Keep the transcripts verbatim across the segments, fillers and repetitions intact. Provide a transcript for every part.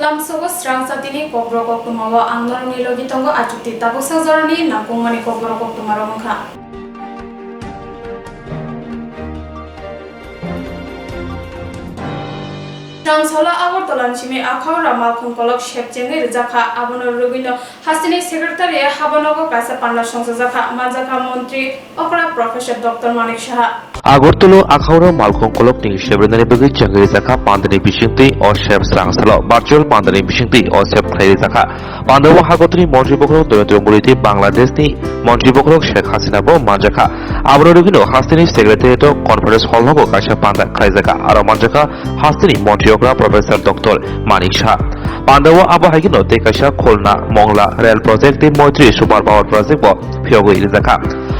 Tamsogo srang satini kokborok koktwmao ang norokni logi tongo achukti tabuksa jorani nangkukmani kokborok koktwmarok wngkha. Srang salo Agartala ni simi Akhaura Malkhung kolok sepchengwi rijak kha, abono rwgwino hasteni secretary habanogo kaisa panda songchajak kha, manjakha montri okra Professor Doctor Manik Saha. Agartala Akhaura Malkhung kolokni sebrinani bagwi chengwi rijak kha pandani bisingtwi o sep srang salo virtual pandani bisingtwi o sep khlai rijak kha. Pandao hakotorni montri bokhorok Narendra Modi tei Bangladeshni montri bokhorok Sheikh Hasina bo manjakha. Aboni rwgwino hasteni secretariat o conference hall nogo kaisa panda khlaijakha. Aro manjakha hasteni montri okra Professor Doctor Manik Saha. Pandao abo hai kheno tei kaisa Khulna Mongla rail project tei Moitri super power project bo phiyogwi rijakha.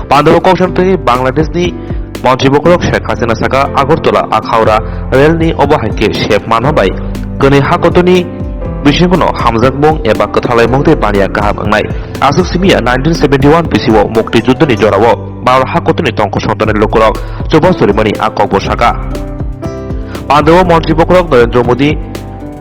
Pandao kok sanwi Bangladeshni montri bokhorok Sheikh Hasina saka Agartala Akhaura rail ni obo hai khe sep manma bai kwnwi hakotorni bisingono hamjakmung eba kwthalaimung tei baniya kaham wngnai. Aswk simi ya nineteen seventy one bisio mukti juddhoni jorao Bharat hakotorni tongkho songtorni lukurok chubachu rimani a kokbo saka. Pandao montri bokhorok Narendra Modi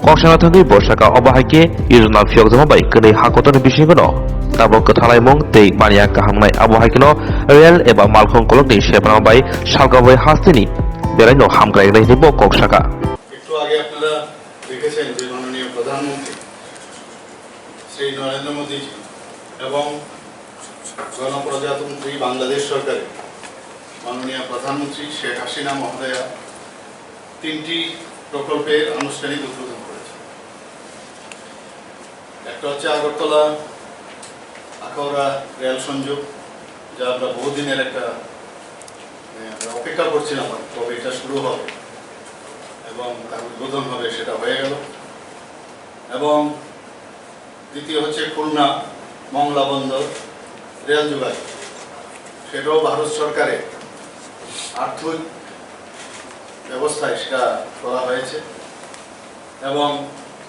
kok sana thangwi bo saka obo hai khe yojna phiyokjama bai kwnwi hakotorni bisingono tabok kwthalaimung tei baniya kaham wngnai. Abo hai kheno rail eba Malkhung kolokni sepranma bai salka bai hasteni belaino hamkrai wngnai hinwi bo kok saka. একটু আগে আপনারা দেখেছেন যে মাননীয় প্রধানমন্ত্রী শ্রী নরেন্দ্র মোদীজি এবং গণপ্রজাতন্ত্রী বাংলাদেশ সরকারের মাননীয় প্রধানমন্ত্রী শেখ হাসিনা মহোদয়া তিনটি প্রকল্পের আনুষ্ঠানিক উদ্বোধন করেছেন। একটা হচ্ছে আগরতলা আখাউড়া রেল সংযোগ, যা আমরা বহুদিনের একটা, মানে, আমরা অপেক্ষা করছিলাম আর কবে এটা শুরু হবে এবং তার উদ্বোধন হবে, সেটা হয়ে গেল। এবং দ্বিতীয় হচ্ছে খুলনা মংলা বন্দর রেল যোগাযোগ, সেটাও ভারত সরকারের আর্থিক ব্যবস্থায় সেটা করা হয়েছে। এবং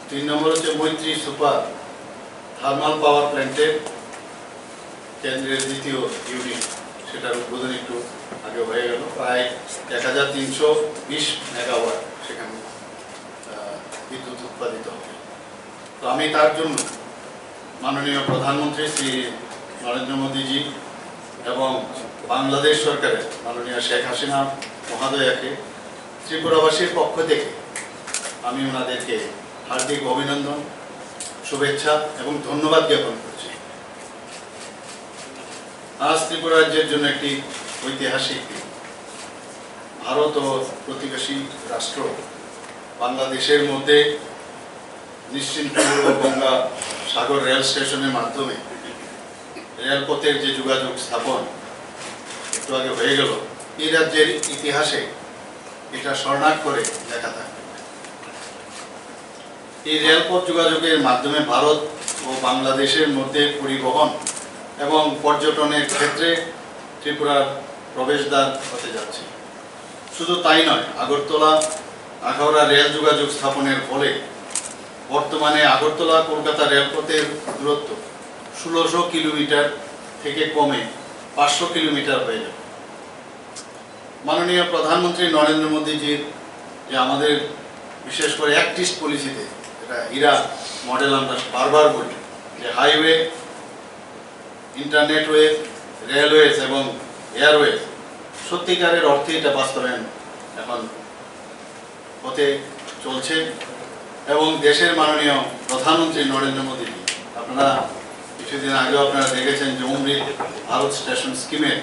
তিন নম্বর হচ্ছে মৈত্রী সুপার থার্মাল পাওয়ার প্ল্যান্টের কেন্দ্রের দ্বিতীয় ইউনিট, সেটার উদ্বোধন একটু আগে হয়ে গেল। প্রায় এক হাজার তিনশো বিশ মেগাওয়াট সেখানে, আহ, বিদ্যুৎ উৎপাদিত হবে। তো আমি তার জন্য মাননীয় প্রধানমন্ত্রী শ্রী নরেন্দ্র মোদীজি এবং বাংলাদেশ সরকারের মাননীয় শেখ হাসিনা মহোদয়াকে ত্রিপুরাবাসীর পক্ষ থেকে আমি ওনাদেরকে হার্দিক অভিনন্দন, শুভেচ্ছা এবং ধন্যবাদ জ্ঞাপন করছি। আজ ত্রিপুরা রাজ্যের জন্য একটি ঐতিহাসিক দিন। ভারত ও প্রতিবেশী রাষ্ট্র বাংলাদেশের মধ্যে নিশ্চিন্তপুর ও গঙ্গা সাগর রেল স্টেশনের মাধ্যমে রেলপথের যে যোগাযোগ স্থাপন একটু আগে হয়ে গেল, এই রাজ্যের ইতিহাসে এটা স্বর্ণাক্ষরে লেখা থাকবে। এই রেলপথ যোগাযোগের মাধ্যমে ভারত ও বাংলাদেশের মধ্যে পরিবহন এবং পর্যটনের ক্ষেত্রে ত্রিপুরার প্রবেশদ্বার হতে যাচ্ছে। শুধু তাই নয়, আগরতলা আখাউড়া রেল যোগাযোগ স্থাপনের ফলে বর্তমানে আগরতলা কলকাতা রেলপথের দূরত্ব ষোলোশো কিলোমিটার থেকে কমে পাঁচশো কিলোমিটার হয়ে যাবে। মাননীয় প্রধানমন্ত্রী নরেন্দ্র মোদীজির যে আমাদের বিশেষ করে অ্যাক্ট ইস্ট পলিসিতে, এটা হীরা মডেল আমরা বারবার বলি, যে হাইওয়ে, ইন্টারনেটওয়ে, রেলওয়েজ এবং এয়ারওয়েজ, সত্যিকারের অর্থে এটা বাস্তবায়ন এখন হতে চলছে এবং দেশের মাননীয় প্রধানমন্ত্রী নরেন্দ্র মোদী, আপনারা কিছুদিন আগেও আপনারা দেখেছেন যে অমৃত ভারত স্টেশন স্কিমের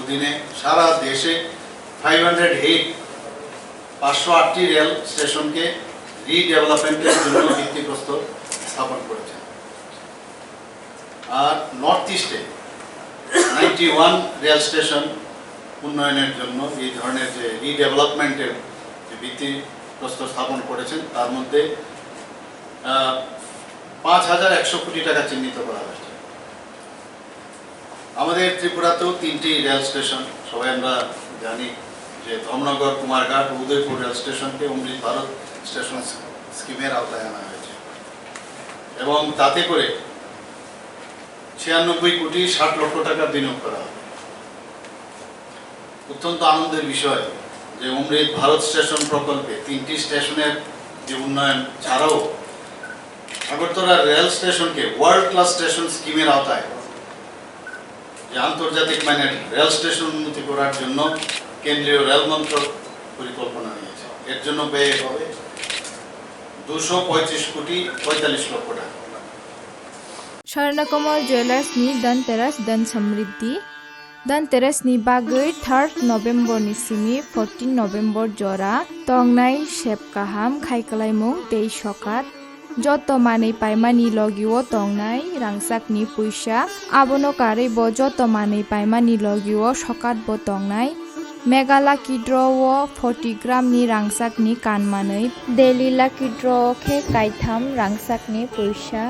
অধীনে সারা দেশে ফাইভ হান্ড্রেড এইট, পাঁচশো আটটি রেল স্টেশনকে রিডেভেলপমেন্টের জন্য ভিত্তিপ্রস্তর স্থাপন করেছেন। আর নর্থ ইস্টে নাইনটি ওয়ান রেল স্টেশন উন্নয়নের জন্য এই ধরনের যে রিডেভেলপমেন্টের যে ভিত্তিপ্রস্তর স্থাপন করেছেন, তার মধ্যে, আহ, পাঁচ হাজার একশো কোটি টাকা চিহ্নিত করা হয়েছে। আমাদের ত্রিপুরাতেও তিনটি রেল স্টেশন, সবাই আমরা জানি যে ধর্মনগর, কুমারঘাট, উদয়পুর রেল স্টেশনকে অমৃত ভারত স্টেশন স্কিমের আওতায় আনা হয়েছে এবং তাতে করে ছিয়ানব্বই কোটি ষাট লক্ষ টাকা বিনিয়োগ করা হবে। অত্যন্ত আনন্দের বিষয় যে অমৃত ভারত স্টেশন প্রকল্পে তিনটি স্টেশনের যে উন্নয়ন ছাড়াও আগরতলা রেল স্টেশনকে ওয়ার্ল্ড ক্লাস স্টেশন স্কিমের আওতায় যে আন্তর্জাতিক মানের রেল স্টেশন উন্নতি করার জন্য কেন্দ্রীয় রেল মন্ত্রক পরিকল্পনা নিয়েছে। এর জন্য ব্যয় হবে দুশো পঁয়ত্রিশ কোটি পঁয়তাল্লিশ লক্ষ টাকা। Swarnakomal Jewellers ni Dhanteras Dhan Samriddhi. Dhanteras ni bagwi third November ni simi fourteen November jora tongnai sep kaham khai kwlaimung tei sokat. Joto manwi paimani logio tongnai rangchakni puisa, abono karwi bo joto manwi paimani logio sokat bo tongnai. Mega Lucky Draw o forty gram ni rangchakni kan manwi, Daily Lucky Draw o khe kaitham rangchakni puisa.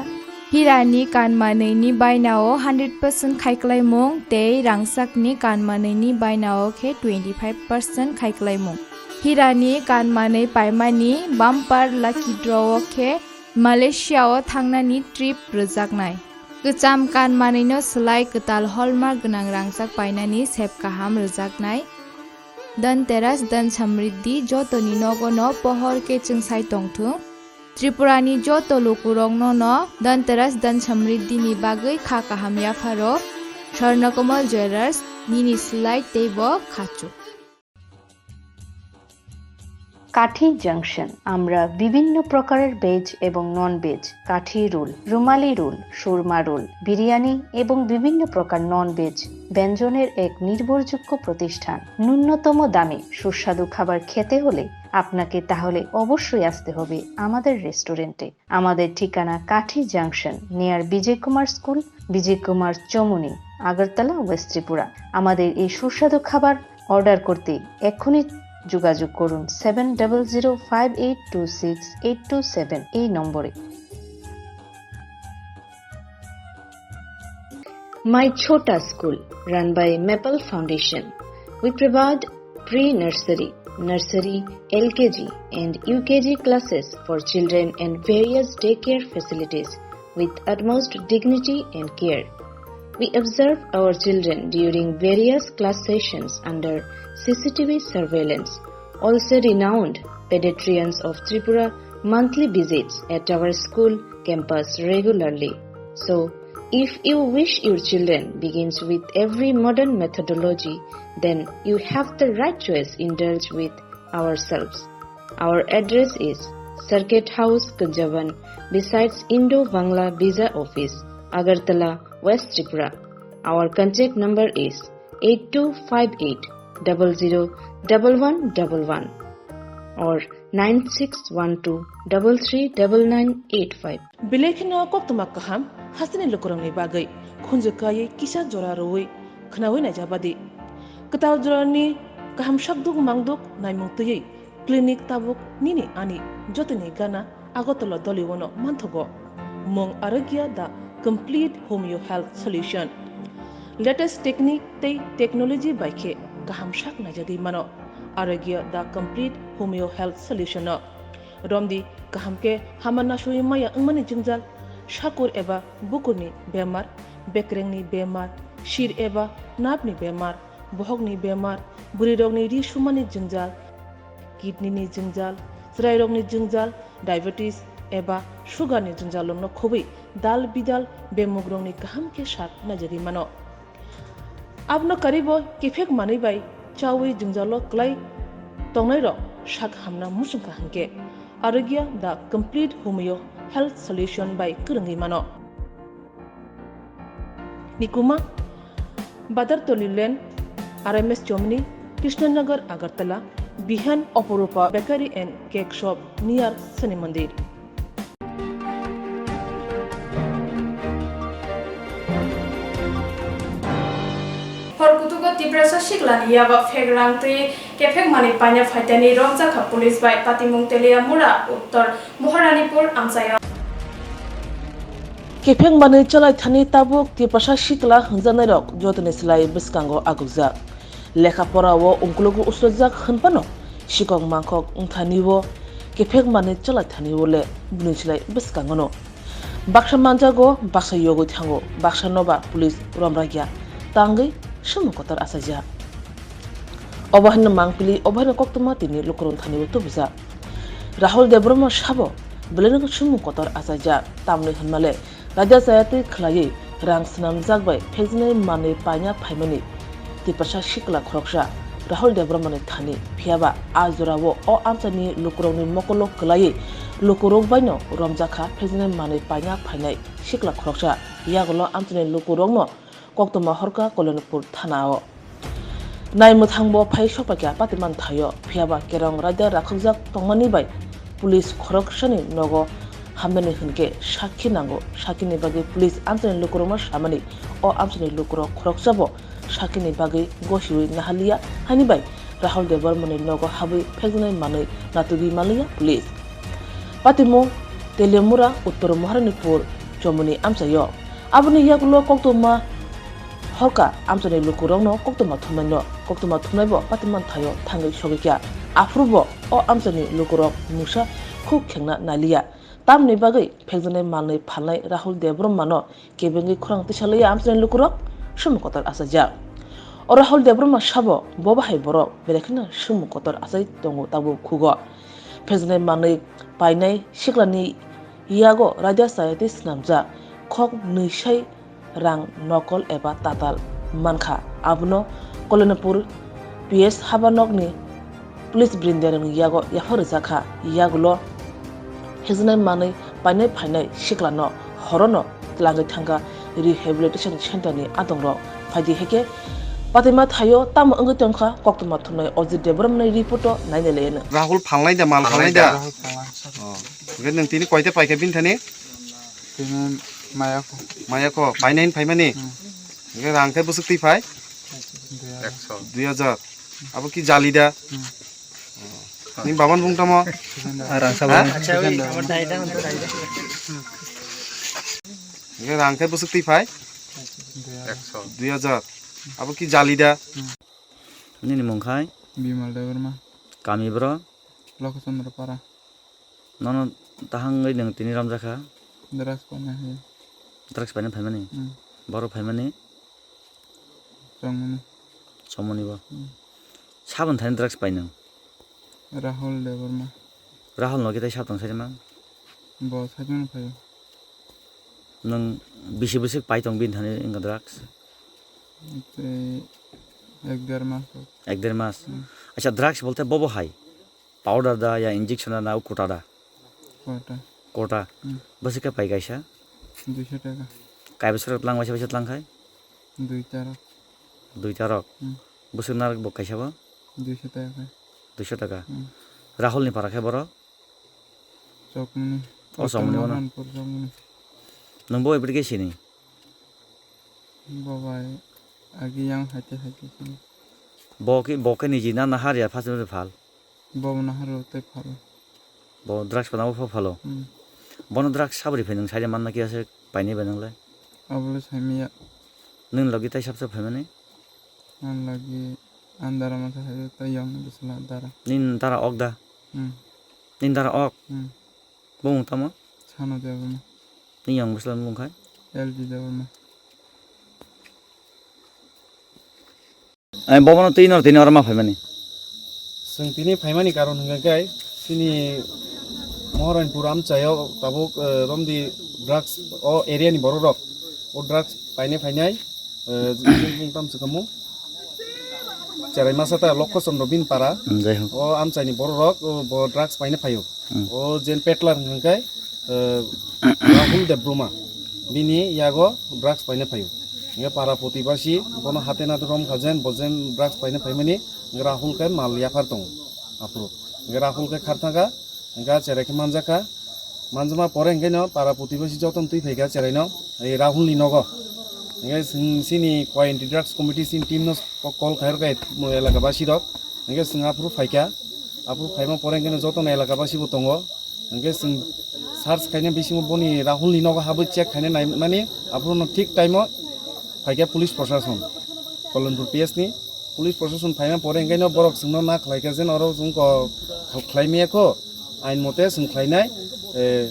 Hirani kan manwini bainao hundred percent khaiklaimung tei rangchakni kan manwini bainao khe twenty five percent khaiklaimung. Hirani kan manwi paimani bumper lucky draw o khe Malaysia o thangnani trip rwjaknai. Kwcham kan manwino swlai kwtal hallmark gwnang rangchak painani sep kaham rwjaknai. Dhanteras Dhan Samriddhi jotoni nogono pohor khe chwngsai tongthung. Tripurani joto lukurokno no Dhanteras Dhan Samriddhi ni bagwi kha kaham yapharo. Swarnakomal Jewellers, nini slide tei bo khachuk. কাঠি জাংশন। আমরা বিভিন্ন প্রকারের ভেজ এবং non veg, কাঠি রোল, রুমালি রোল, সুরমা রোল, বিরিয়ানি এবং বিভিন্ন প্রকার non veg ব্যঞ্জনের এক নির্ভরযোগ্য প্রতিষ্ঠান। ন্যূনতম দামে সুস্বাদু খাবার খেতে হলে আপনাকে তাহলে অবশ্যই আসতে হবে আমাদের রেস্টুরেন্টে। আমাদের ঠিকানা Kathi junction, near Bijoy Kumar school, Bijoy Kumar Chamuni, Agartala, west Tripura. আমাদের এই সুস্বাদু খাবার অর্ডার করতে এক্ষুনি যোগাযোগ করুন seven double zero five eight two six eight two seven এই নম্বরে। My Chhota School, run by Maple Foundation. We provide pre-nursery, nursery, L K G and U K G classes for children and various daycare facilities with utmost dignity and care. We observe our children during various class sessions under C C T V surveillance. Also renowned pediatricians of Tripura monthly visits at our school campus regularly. So, if you wish your children begins with every modern methodology, then you have the right choice. Indulge with ourselves. Our address is Circuit House, Kunjaban, besides Indo-Bangla Visa Office, Agartala, West Tripura. Our contact number is eight two five eight double zero double one double one or nine six one two double three double nine eight five. Belai kheno koktwma kaham hasteni lukurokni bagwi khunju kaiwi kisa jora rwui khwnaui naijabadi. Kwtal jorani kaham sakduk mangduk naimung twiwi clinic tabuk nini ani jotoni gana Agartala Doliwono manthogo. Mung Arogya, the complete homeo health solution. Latest technique tei technology bai khe kaham sak naijagwi mano Arogya, the complete homeo health solution no. Romdi kaham khe hama nasui maya wngmani jwngjal, sakur eba bukurni bemar, bekrengni bemar, sir eba napni bemar, bohokni bemar, bwrwirokni ri sumani jwngjal, kidney ni jwngjal, chwrairokni jwngjal, diabetes eba sugar ni jwngjal rokno khobwi dal bidal bemugrokni kaham khe sak naijagwi mano. Abono karwibo kiphek manwi bai chaui jwngjalo kwlai tongnairok sak hamna muchungkha hinkhe Arogya the complete homeo health solution bai kwrwngwi mano. Nikuma, Badartoli Lane, R M S Chomni, Krishnanagar, Agartala, Bihan Oporupa Bakery and Cake Shop near Shani Mandir. Hor kutugo Tiprasa siklani yago phegrang twi kephek manwi paina phaitani romjakha police bai Patimung Teliamura, Uttor Moharanipur amchaio. Kephek manwi chalaithani tabuk Tiprasa sikla hwnjaknairok jotoni slai bwskango agukjak. Lekha porao ungkulugo uslojak hwnphano sikok mangkok wngthanibo kephek manwi chalaithanibo le bini slai bwskangono. Baksa manjago, baksa yogwi thango, baksa noba police romrakya tangwi sumung kotor achaijak. Obo haino mangpili, obo haino koktwma tini lukurok thanibo tubujak. Rahul Debbarma sabo Belai no swngmung kotor achaijak, tamni hwnmale raida chaya twi khwlaiwi rang swnamjak bai phekjaknai manwi paina phaimani Tiprasa sikla khoroksa Rahul Debbarmani thani. Phiyaba a jorao o amchaini lukurokni mokolo kwlaiwi lukurok baino romjakha phekjaknai manwi paina phainai sikla khoroksa. Yagulo amchaini lukurokno koktwma horkha Kolonpur thanao. Naimwthangbo phai sokphaikha patiman thaio, phiyaba kerong raida rakhokjak tongmani bai police khoroksani nogo hamnani hwnkhe sakhi nango. Sakhini bagwi police amchaini lukurokno samani, o amchaini lukurok khoroksabo sakhini bagwi gosiwi nahaliya, haini bai Rahul Debbarmani nogo habwi phekjaknai manwi natugwi manliya police. Patimung Teliamura, Uttor Maharanipur chomoni amchaio. Aboni yagulo koktwma horkha amchaini lukurokno koktwma thumnaino. Koktwma thumnaibo patiman thaio thangwi sogwikha. Aphurubo o amchaini lukurok mungsa khuk khengna naliya. Tamni bagwi phekjaknai manwi phalnai Rahul Debbarmano kebengwi khorang tisalaiya amchaini lukurok swngmung kotor achaijak. O Rahul Debbarma sabo bo bahai borok belai kheno swngmung kotor achai tongo tabuk khugo. Phekjaknai manwi painai siklani yago raida chaya twi swnamjak khok nwi sai rang nokol eba tatal mankha. Abono Kolonpur P S habanokni police brinderokni yago yapha rwjakha. Yagulo phekjaknai manwi painai phainai siklano horono twlangwi thangkha rehabilitation centerni adongrok. Phaidi heke patwima thaio tamo wngwi tongkha koktwma thumnai Ajit Debbarmani reporto nainai laiano. Rahul phalnai da, mal phalnai da? Rahul phalnai. Oh. Hwnkhe nwng tini koita paikha bini thani? Tini maya kho. Maya kho, painai hin phaimani? Hmm. Hwnkhe rang khe bwswk twi phai? Dui hajar. Dui hajar. Abo ki jali da? Hmm. Ni baban bung tamo? Rang sabo. Ha? Hwnkhe rang khe bwswk twi phai? Dui hajar. Abo ki jali da? Nini mung khai? Bimal Debbarma. Kami bro? Lokachandra Para. Nono tahangwi nwng tini romjakha? Drugs paina hai. Drugs paina phaimani? Hmm. Boro phaimani? Chongmani. Chongmani bo? Hmm. Sabon thani drugs painang? Rahul Debbarma. Rahul nogi tai sabtang sai ma? Bo sai mano phaio. Nwng bisi bwswk pai tong bini thani wngkha drugs? Tei ek der mas. Ek der mas. Hmm. Acha, drugs bolte bobo hai? Powder da ya injection da na kota da? Kota. Kota. Hmm. Bwswk khe pai kaisa? Duiso taka. Kai bwswk lang waisa waisa tlang khai? Duita rok. Duita rok? Hmm. Bwswk narwk bo kaisa bo? Duiso taka khai. Duiso taka? Hmm. Rahul ni para khe borok? Chokmani. O Chokmani wano. Uttor Maharanpur Chokmani. Nwng bo ebri khe sini? Bo bai agi yang haite haite sini. Bo khe, bo khe niji na nahar ya phas phal? Bo bo nahar tei phal. Bo drugs pana bo phalo? Hmm. Bono drugs sabri phai nwng saide manna khe ase painai bai nwngle? Abole saimaya. Nwng logi tai sabsa phaimani? Ang lagi andara masa hayo tai yang bwsla dara. Nin dara ok da? Hmm. Nin dara ok? Hmm. Bumung tamo? Sano Debbarma. Nin yang bwsla bumung khai? L G Debbarma. Ai bobono twi nor tini oro ma phaimani. Chwng tini phaimani karon hwnkha khe chini Mohorainpur amchaio tabuk, eh, romdi drugs o area ni borok rok o drugs paine phainai, eh, bini bumung tamo se kamo cherai masa ta Lokho Chondro bini para. Hmm, jai ho. O amchaini borok rok o bo drugs paine phaio. Hmm. O jen petlar hwnkhe, eh, Rahul Debbarma bini yago drugs paina phaio. Hwnkhe para protibasi bono hate nate rom khajen, bojen drugs paina phaimani, hwnkhe Rahul khe mal yaphar tongo aphuru. Hwnkhe Rahul khe kharthangkha, hwnkhe cherai khe manjakha. Manjakma pore hwnkhe no para protibasi jotono twi phaikha cheraino, ei Rahul ni nogo. Hwnkhe chwng chini co-anti drugs committee chini team no call khairokha elaka basi rok. Hwnkhe chwng aphuru phaikha. Aphuru phaima pore hwnkhe no jotono elaka basi bo tongo. Hwnkhe chwng search khaina bisingo boni Rahul ni nogo habwi check khaina naimani, aphuru no thik time o phaikha police proshashon, Kolonpur P S ni police proshashon phaima pore hwnkhe no borok chwngno na khlaikha je oro chwng ko khlaimaya kho, ain mote chwng khlainai, eh,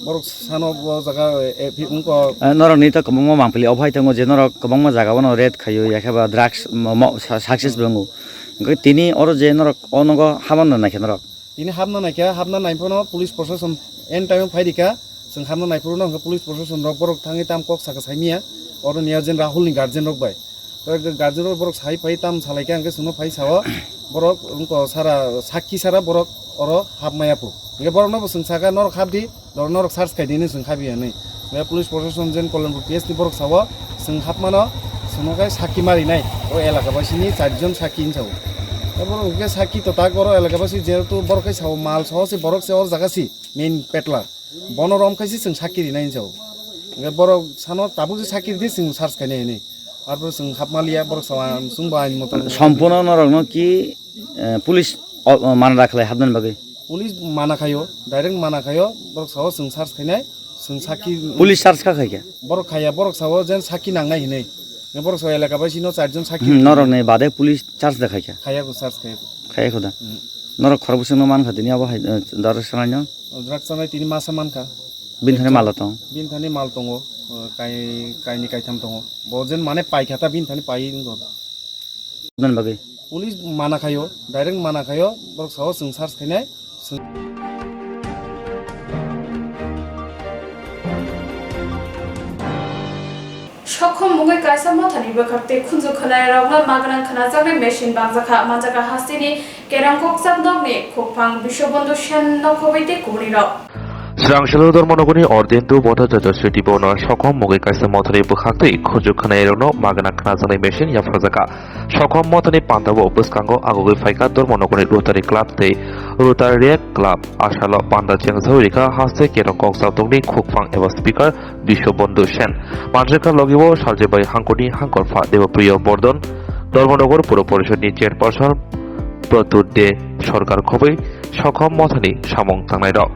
borok sano bo jaga, eh, phi-, wngko. Eh, norok ni ta kwbangma mangpili obo hai tongo je norok kwbangma jaga o no raid khaio, yakhe ba drugs mo-, mo-, sa-, success bo wngo. Hwnkhe tini oro je norok o nogo habna naikha norok. Tini habna naikha, habna naiphano police proshashon En time phai rika, chwng hamno naiphuru no hwnkhe police proshashan rok borok thangwi tam kok saka saimiya, oro niya jen Rahul ni guardian rok bai. To guardian rok borok sai phai tam salai kha hwnkhe chwngno phai sao, borok wngko sara sakki sara borok oro hap maya phu. Hwnkhe borok no bo chwng saka norok hap di, dor norok search khai di hinwi chwng khabi hinwi. Hwnkhe police proshashan jen Kalyandar P S ni borok sao, chwng hap mano, chwngno khai sakki mari nai, o elaka basini char jon sakki hinwi sao. Tei borok hwnkhe sakki to tak oro elaka basi jehetu borok khai sao mal soho se borok se or jaga si main petla. Bono rom khaisi chwng sakki rinai hinwi sao. Hwnkhe borok sano tabuk se sakki ridi chwng search khainai hinwi. Arpore chwng hap maliya borok sao ang chwngbo ain motan. Sampono norokno ki, eh, police o, o, mana da khlai hapnani bagwi? Police mana khaio, direct mana khaio, borok sao chwng search khainai, chwng sakki. Police search kha khai khe? Borok khaiya, borok sao jen sakki nangnai hinwi. Borok sao elaka bai sino char jon sakki. Hmm, norokni bade police search da khai khe? Khaiya ko search khaiya ko. Khaiya ko da? Hmm. Norok khorok bwswkno man kha tini abo hai, eh, drugs chanai no? Drugs chanai tini masa man kha. Bini thani mal tong? Bini thani mal tongo, eh, kai, kaini kaitham tongo. Bo jen mane pai kha ta bini thani pai wngkha. Nani bagwi? Police mana khaio, direct mana khaio, borok sao chwng search khainai. Chwng Sokhom mungwi kaisa mothani bwkhak tei khunju khwnairokno magwnang khwnajaknai machine bangjakha, manjakha hasteni Kerong kokchap nokni khukphang Biswabandhu Sen nokhobai tei kubunirok. Srangshalo Dharmanagorni Ordendu Bodha Jajaswiti Bhavanao Sokhom mungwi kaisa mothani bwkhak tei khunju khwnairokno magna khwnajaknai machine yapharjakha. Sokhom mothani pandao bwskango agugwi phaikha Dharmanagorni Rotary Club tei Rotariat Club. Asalo panda chengjawi rikha haste Kerong kokchap nokni khukphang eba speaker Biswabandhu Sen. Manjwkha logi o Saljebai Hangkoni Hangkorpha Debapriyo Bordon, Dharmanagar Puro Porishod ni Chairperson Pratyut De Sarkar khobwi Sokhom mothani samung tangnairok.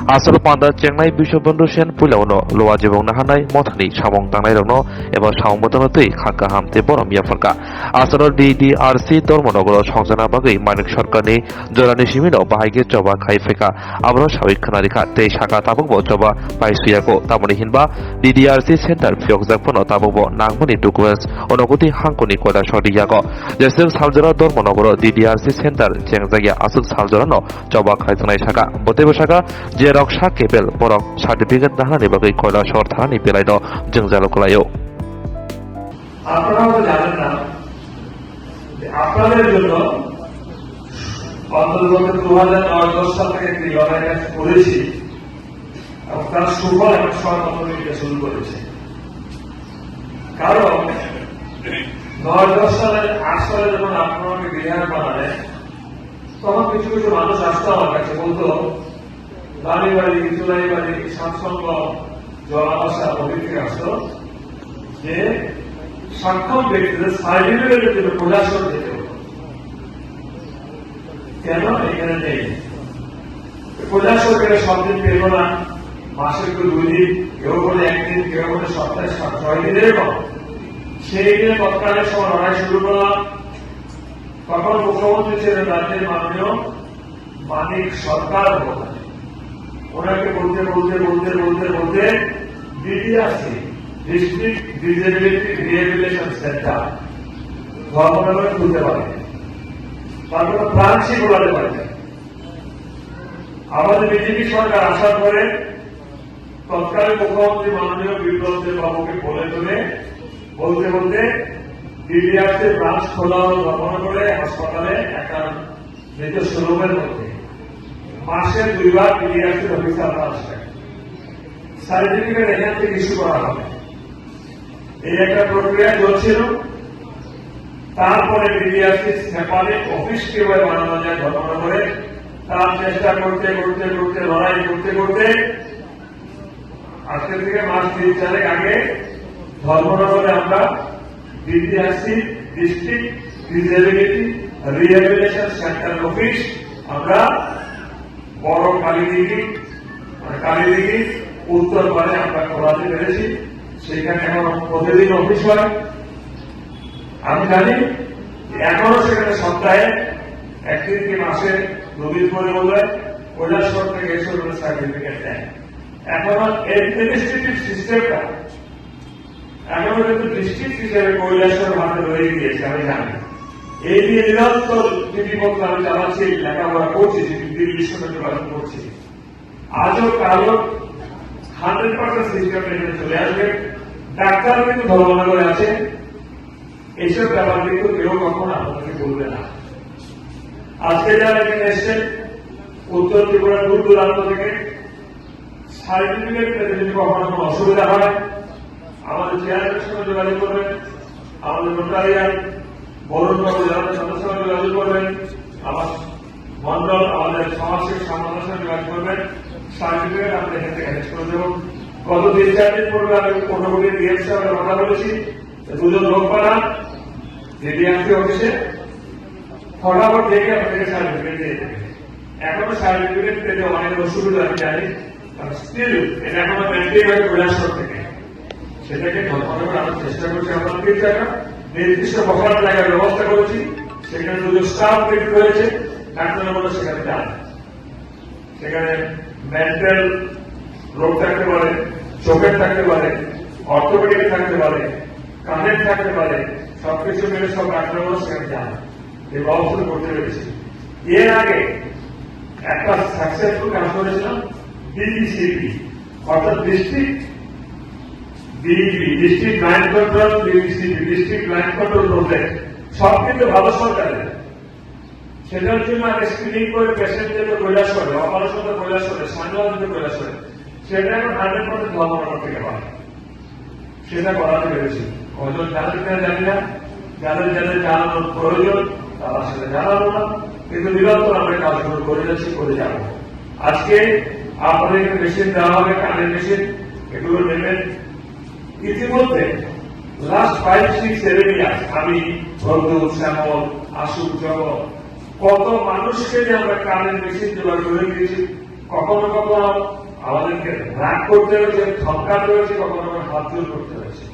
Asalo panda chengnai Biswabandhu Sen puilao no Lowa Jibong naharnai mothani samung tangnairokno eba samung bwtano twi kha kaham tei borom yapharkha. Asalo D D R C Dharmanagaro songjakna bagwi Manik Sarkarni jorani simino bahai khe choba khai phaikha. Abono sawi khwnarikha tei saka tabukbo choba pai suyago, tamoni hinba D D R C center phiyokjak phano tabukbo nangmani documents Unakoti Hangkoni Koilasor yago. Jeswk saljora Dharmanagaro D D R C center chengjakya aswk saljorano choba khaijaknai saka. Bo teibo saka je rok sak kebel borok certificate naharnani bagwi Koilasor thanani belaino jwngjalo kwlaio. আপনারা তো জানেন না যে আপনাদের জন্য অন্তত দু হাজার নয় দশ সাল থেকে একটি লড়াই কাজ করেছি এবং তার সুফল এখন সরকার দিতে শুরু করেছে। কারণ নয় দশ সালের, আট সালে যখন আপনারা আমাকে বিধায়ক বানালেন, তখন কিছু কিছু মানুষ আসতো আমার কাছে, বলতো, রানীবাড়ি, চুলাইবাড়ি, সাতসঙ্গ, জলাবাসা, ওদিক থেকে আসতো, যে সক্ষম ব্যক্তিদের সার্টিফিকেটের জন্য কৈলাসহর যেতে হতো। কেন এখানে নেই? কৈলাসহর সব দিন পেল না, মাসে তো দুই দিন, কেউ বলে একদিন, কেউ বলে সপ্তাহে সাত ছয় দিন, এরকম। সেই দিনে তৎকালীন সময় লড়াই শুরু করলাম। তখন মুখ্যমন্ত্রী ছিলেন রাজ্যের মাননীয় মানিক সরকার মহোদয়। ওনাকে বলতে, বলতে, বলতে, বলতে, বলতে ডিডিআরসি, ডিস্ট্রিক্ট ডিসেবিলিটি রিহেবিলিটেশন সেন্টার, ধর্মনগরে খুলতে পারে। তার কোনো ব্রাঞ্চই খোলাতে পারে। আমাদের বিজেপি সরকার আসার পরে তৎকালীন মুখ্যমন্ত্রী মাননীয় বিপ্লব দেব বাবুকে বলে তুলে বলতে বলতে ডিডিআরসি ব্রাঞ্চ খোলা হলো ধর্মনগরে হাসপাতালে একটা নিজস্ব রুমের মধ্যে। মাসে দুইবার ডিডিআরসি অফিসাররা আসবেন, সার্টিফিকেট এখান থেকে ইস্যু করা হবে। এই একটা প্রক্রিয়া চলছিল। তারপরে ডিডিআরসি সেপারেট অফিস কিভাবে বানানো যায় ধর্মনগরে, তার চেষ্টা করতে করতে করতে, লড়াই করতে করতে আজকে থেকে মাস তিন চারেক আগে ধর্মনগরে আমরা DDRC, district disability rehabilitation centre office, আমরা বড় কালীদিঘি, মানে কালীদিঘি উত্তর পারে আমরা খোলাতে পেরেছি। সেখানে এখন প্রতিদিন অফিস হয়। আমি জানি যে এখনো সেখানে সপ্তাহে একদিন কি মাসে দুদিন করে বোধহয় কৈলাসহর থেকে এসে ওরা সার্টিফিকেট দেয়। এখনো অ্যাডমিনিস্ট্রেটিভ সিস্টেমটা এখনো কিন্তু ডিস্ট্রিক্ট হিসেবে কৈলাসহর হাতে রয়ে গিয়েছে, আমি জানি। এই নিয়ে নিরন্তর চিঠিপত্র আমি চালাচ্ছি, লেখাপড়া করছি, চিঠি দিল্লির সঙ্গে যোগাযোগ করছি। আজও কালো হান্ড্রেড পার্সেন্ট সিস্টেম এখানে চলে আসবে। ডাক্তার কিন্তু ধর্মনগরে আছে, এইসব ব্যাপার কিন্তু কেউ কখনো আপনাদেরকে বলবে না। আজকে যারা এখানে এসছেন উত্তর ত্রিপুরা দূর দূরান্ত থেকে, সার্টিফিকেট পেতে যদি কখনো কোনো অসুবিধা হয়, আমাদের চেয়ারম্যানের সঙ্গে যোগাযোগ করবেন, আমাদের নোটারিয়ান বরুণ বাবু যারা আছেন তাদের সঙ্গে যোগাযোগ করবেন, আমার মন্ডল, আমাদের সমাজসেবী সংগঠনের সঙ্গে যোগাযোগ করবেন। সার্টিফিকেট আমরা এখান থেকে অ্যারেঞ্জ করে দেবো। গত তিন চার দিন পূর্বে আমি পূর্ণবতী ডিএম সাহেবের কথা বলেছি, দুজন লোক পাঠান ডিডিএমপি অফিসে, ফটাফট দেখে আপনাদেরকে সার্টিফিকেট দিয়ে দেবে। এখনো সার্টিফিকেট পেতে অনেক অসুবিধা আমি জানি, কারণ স্টিল এটা এখনো মেনটেন হয় কৈলাসহর থেকে। সেটাকে ধর্মনগর আনার চেষ্টা করছি। আমরা তিন চারটা নির্দিষ্ট বসার জায়গার ব্যবস্থা করেছি, সেখানে দুজন স্টাফ রেডি রয়েছে, ডাক্তাররা বলে সেখানে যান। সেখানে মেন্টাল রোগ থাকতে পারে, চোখের থাকতে পারে, অর্থোপেডিক থাকতে পারে, কানের থাকতে পারে, সবকিছু মিলে সব ডাক্তাররা সেখানে যান, এই ব্যবস্থা করতে পেরেছি। এর আগে একটা সাকসেসফুল কাজ করেছিলাম, ডিডিসিপি, অর্থাৎ ডিস্ট্রিক্ট ডিইপি, ডিস্ট্রিক্ট ব্লাইন্ড কন্ট্রোল, ডিডিসিপি, ডিস্ট্রিক্ট ব্লাইন্ড কন্ট্রোল প্রজেক্ট, সব কিন্তু ভারত সরকারের। সেটার জন্য আগে স্ক্রিনিং করে পেশেন্ট যেতে কৈলাসহরে, অপারেশন তো কৈলাসহরে, সানরাও যেতে কৈলাসহরে, সেটা এখন হান্ড্রেড পার্সেন্ট ধর্মনগর থেকে পায়। সেটা করাতে পেরেছি। কয়জন জানেন কিনা জানি না, যাদের যাদের জানানোর প্রয়োজন তারা সেটা জানাবো না, কিন্তু নিরন্তর আমরা কাজগুলো করে যাচ্ছি, করে যাবো। আজকে আপনাদের এখানে মেশিন দেওয়া হবে, কানের মেশিন, এগুলো নেবেন। ইতিমধ্যে last five six seven years আমি প্রদ্যুৎ, শ্যামল, আশু, জগৎ, কত মানুষকে যে আমরা কানের মেশিন জোগাড় করে দিয়েছি, কখনো কখনো আমাদেরকে রাগ করতে হয়েছে, ধমকাতে হয়েছে, কখনো কখনো হাত জোর করতে হয়েছে।